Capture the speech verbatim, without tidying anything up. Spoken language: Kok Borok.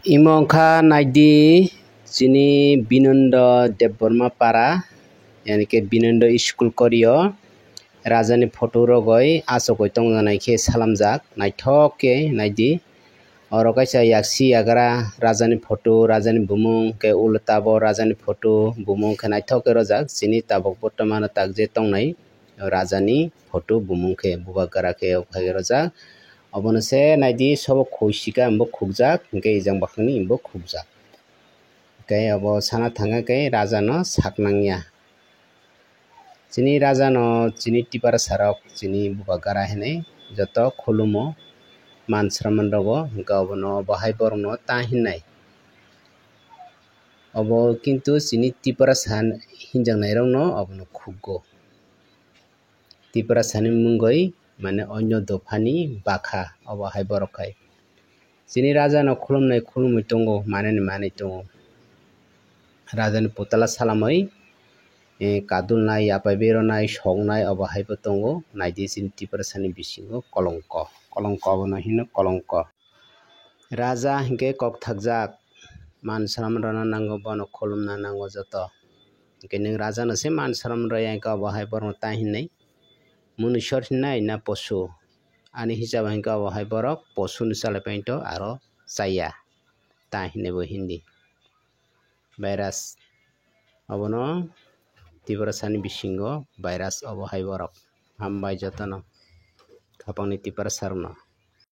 Imo wngkha naidi chini Binondo Debbarma para, yani khe Binondo school korio rajani photo rogoi achugoi tongjanai khe salamjak, naithok khe naidi. Oro kaisa yaksi yagra rajani photo, rajani bumung, khe ulo tabok rajani photo, bumung khe naithok khe rwjak. Chini tabok bortomano tak je tongnai rajani photo, bumung khe bubagra khe o phai rwjak. Obono se naidi sobo khoi sika hwnbo khukjak, hwnkhe ejang bakhangni hwnbo khukjak. Hwnkhe obo sana thangkha khe rajano sak nangya. Chini rajano chini tiprasarok chini bubagra hinwi joto khulumo, man sraman rogo, hwnkhe obono obo hai borokno ta hinnai. Obo kintu chini tiprasa hinjaknairokno obono khukgo. Tiprasani mungwi mane onyo dophani bakha obo hai borok khai. Chini rajano khulumnai khulumwi tongo, manani manwi tongo. Rajani putala salamwi, eh, kadulnai, yapai beronai, soknai obo haibo tongo. Naidi chini tiprasani bisingo kolongko. Kolongko abono hino kolongko. Raja hinkhe kok thakjak, man sraman rwna nango, bono khulumna nango joto. Hinkhe nwng rajano se man sraman rwya hinkhe obo hai borokno ta hinnai, munusor hinnai na posu? Ani hisab hinkhe obo hai borok posuni chalai painto aro chaya, ta hinwi bo hindi. Virus obono tiprasani bisingo virus obo hai borok. Hambai jotono khapangni tiprasarokno.